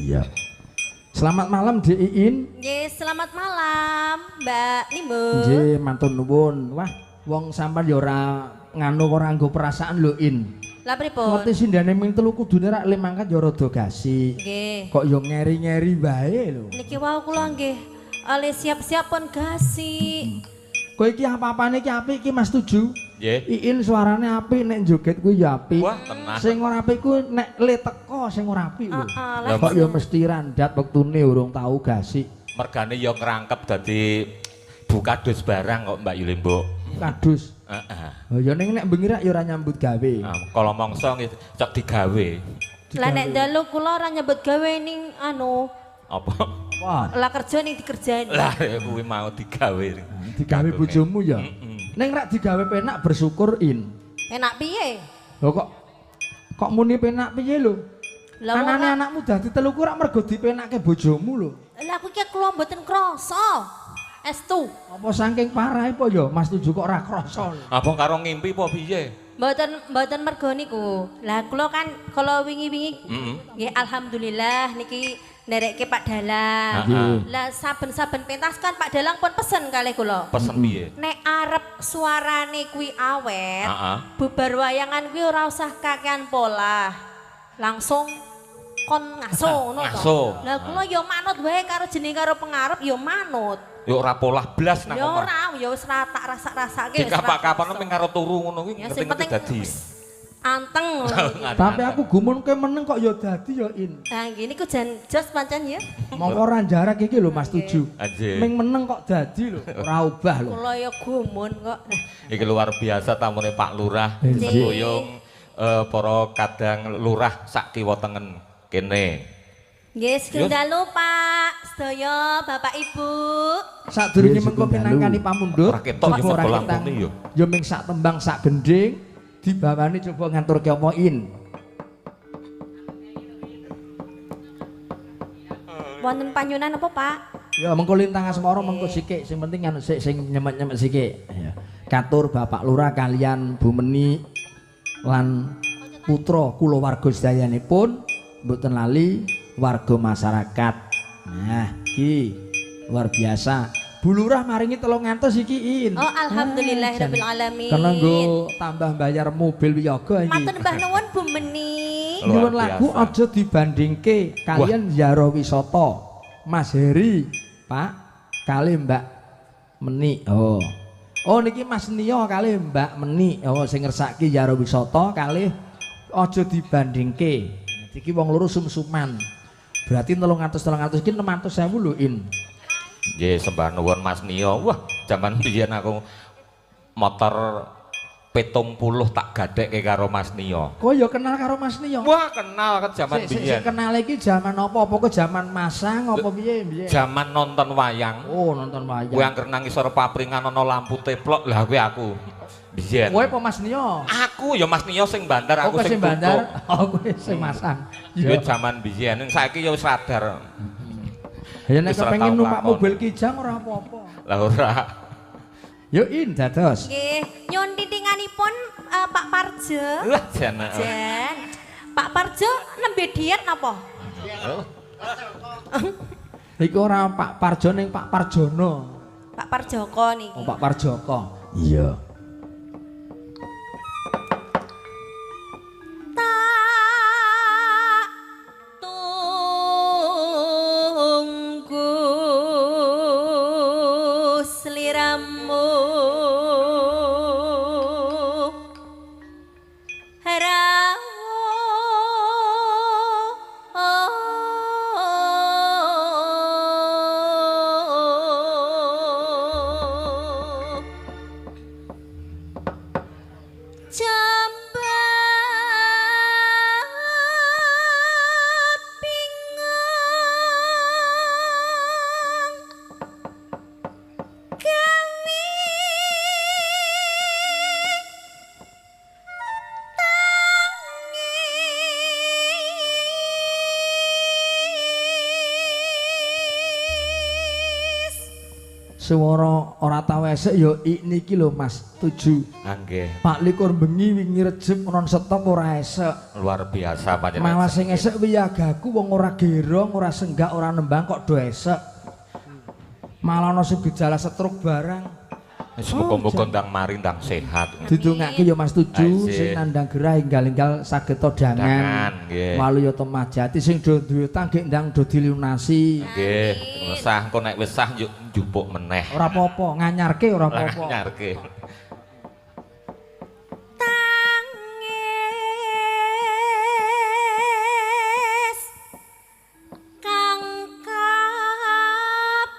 Iya. Selamat malam Dik Iin. Nggih, selamat malam Mbak Limbo. Nggih, matur nuwun. Wah, wong sampean ya ora nganu ora nganggo perasaan lho In. Lah pripun? Ngerti sindane ming telu kudune rak le mangkat ya rada gasik. Nggih. Kok ya ngeri-ngeri wae lho. Niki wau kula nggih ale siap-siap pun gasik. Kowe iki apa-apane iki apik iki Mas Tuju. Nggih. Iin suarane apik nek joget kuwi ya apik. Wah, tenan. Sing ora apik kuwi nek le teko sing ora apik lho. Heeh, Kok ya mesti randat wektune urung tau gasik. Mergane ya ngrangkep dadi bukadus barang kok Mbak Yulimbo. Kadus. Heeh. Oh ya ning nek bengi rak ya ora nyambut gawe. Kala mangsa nggih cok digawe. Lah nek dalu kula ora nyambut gawe ning anu. Apa? Wah. Lah kerja ning dikerjani. Lah kuwi mau digawe. Digawe bojomu ya. Ning rak digawe penak bersyukur In. Penak piye? Lho kok muni penak piye lho? Anane anakmu dadi telu ku rak mergo dipenake bojomu lho. Lah aku iki kula mboten krasa. Estu. Apa saking parahe apa ya Mas Tuju kok ora krasa? Apa karo ngimpi apa piye? Mboten mergo niku. Lah kula kan kala wingi-wingi nggih alhamdulillah niki nderekke Pak Dalang. Lah saben-saben pentas kan Pak Dalang pun pesen kalih kula. Pesen piye? Nek arep suarane kuwi awet, bubar wayangan kuwi ora usah kakean pola. Langsung kon ngaso ngono to. Lah kula ya manut wae karo jeneng karo pengarep ya manut. Ya ora polah blas nang omah. Ya ora, ya wis ora tak rasak-rasake. Dikapak-kapan ming karo turu ngono kuwi ngerti-ngerti dadi. Anteng. Tapi aku gumun kowe meneng kok ya dadi ya In. Lah nggih niku jan jos pancen ya. Mongko ora jarak iki lho Mas Tuju. Ming meneng kok dadi lho, ora obah lho. Kula ya gumun kok. Iki luar biasa tamune Pak Lurah Sembuyung para kadang lurah sak kiwa tengen kene. Nggih, sugeng dalu Pak, sedaya Bapak Ibu. Sadurunge mengko pinangkani pamundhut, ora ketok ora ketok. Ya ming sak tembang sak gendhing dibawani coba nganturke apa In. Wonten panyunan apa, Pak? Ya mengko lintang asmara mengko sikik, sing penting anu sik sing nyemek-nyemek sikik. Ya. Katur Bapak Lurah kalian Bu Meni lan putra kulawarga sedayanipun mboten lali warga masyarakat. Nah, iki luar biasa. Bu Lurah maringi 300 iki In. Oh, alhamdulillahirabbil alamin. Karena nggo tambah bayar mobil wiyaga iki. Matur mbah nuwun Bu Meni. Nyuwun lagu aja dibandingke kalian ziarah wisata. Mas Heri, Pak, kali Mbak Meni. Oh. Oh niki Mas Nio kali Mbak Meni. Oh sing ngersake ziarah wisata kalih aja dibandingke. Iki wong loro sum-suman. Berarti 300-300 iki 600.000 lho In. Nggih, sembah nuwun Mas Nio. Wah, jaman biyen aku motor 70 tak gadhekke karo Mas Nio. Kok ya kenal karo Mas Nio? Wah, kenal kan jaman biyen. Sik kenal iki jaman apa? Apa kok jaman masang apa piye biyen? Jaman nonton wayang. Oh, nonton wayang. Kuwi angger nang ngisor papringan ana lampu teplok, lah kuwi aku. Biyen. Kowe apa Mas Nio? Aku ya Mas Nio sing bandar, aku sing bandar. Oh, kowe sing masang. Ya jaman biyen, saiki ya wis radar. Ya nek kepengin numpak mobil Kijang ora apa-apa. Lah ora. Yo In dados. Nggih, nyuwun titinganipun Pak Parjo. Lah jan. Jan. Pak Parjo nembe diet napa? Iku ora Pak Parjo ning Pak Parjono. Pak Parjoko niki. Oh, Pak Parjoko. Iya. Tak tunggu sliramu Swara ora tau esek ya niki lho Mas Tuju. Ah nggih. Pak likur bengi wingi Rejeb non stop ora esek. Luar biasa panjenengan. Malah sing esek wiyagaku wong ora gerong, ora senggak, ora nembang kok do esek. Malah ana sing gejala stroke barang. Muga-muga ndang mari ndang sehat. Didongake ya Mas Tuju sing nandang gerah enggal-enggal saged dangan. Waluya temah jati sing do duwe utang gek ndang do dilunasi. Nggih, sah engko nek wis sah njuk njupuk meneh. Ora apa-apa, nganyarke ora apa-apa. Nganyarke. Tangis kang kabak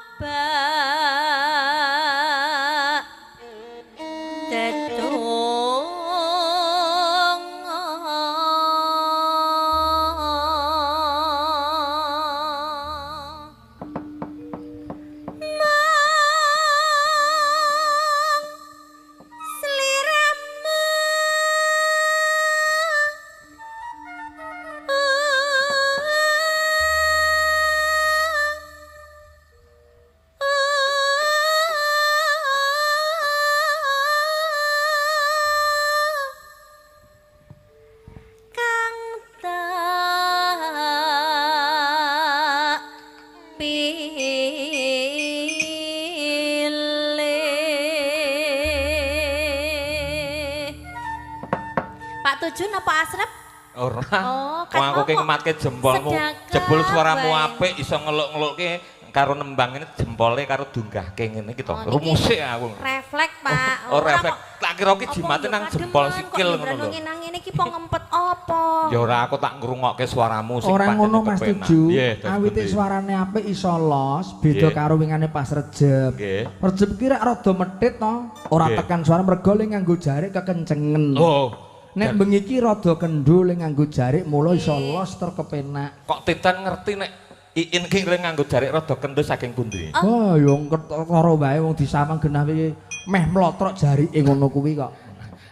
Tuju napa asrep? Ora. Oh, wong aku ki ngematke jempolmu. Jebul suaramu apik iso ngeluk-ngelukke karo nembang ini jempole karo dunggahke ngene iki to. Rumusik aku. Refleks, Pak. Oh, refleks. Tak kira ki jimate nang jempol sikil ngono lho. Nang ngene iki po ngempet apa? Ya ora aku tak ngrungokke suaramu sing ora ngono Mas Tuju. Awite suarane apik iso los, beda karo wingane pas Rejeb. Rejeb ki rak rada methit to, ora tekan suara mergo le nganggo jarik kekencengen. Oh. Nek bengi iki rada kendho le nganggo jarik mula iso los tur kepenak. Kok Titan ngerti nek Iin ki le nganggo jarik rada kendho saking pundi? Wah, ya ketara wae wong disawang genah iki meh mlotrok jarike ngono kuwi kok.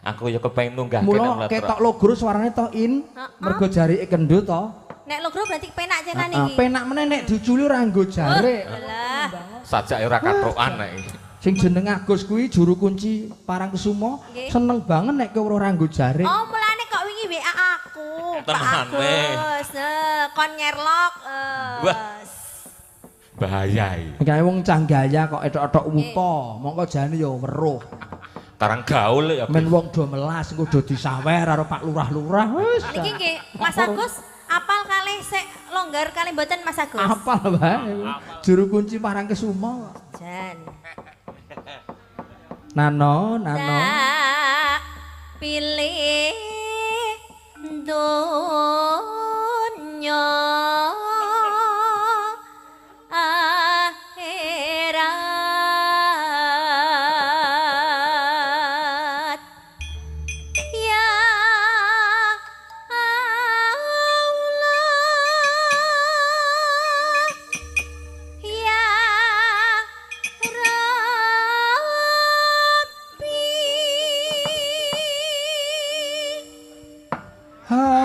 Aku ya kepengin nunggahke nek mlotrok. Mula ketok logro suarane to In, mergo jarike kendho to. Nek logro berarti penak jenengan iki. Penak meneh nek diculi ora nganggo jarik. Alah. Sajake ora kathokan nek iki. Sing jeneng Agus kuwi juru kunci Parangkusumo seneng banget nek kowe ora nganggo jarik. Oh, mulane kok wingi WA aku, Pak Agus. Kon nyerlok. Wah. Bahaya iki. Kae wong cah gaya kok etok-etok wuta, mongko jane ya weruh. Karang gaul ya. Men wong do melas engko do disawer karo Pak Lurah-lurah wis. Niki nggih, Mas Agus apal kalih sik longgar kalih mboten Mas Agus? Apal wae. Juru kunci Parangkusumo. Jan. Nano, nano. Tak pilih dunya akhirat. Ya Allah, ya Rabbi. Ha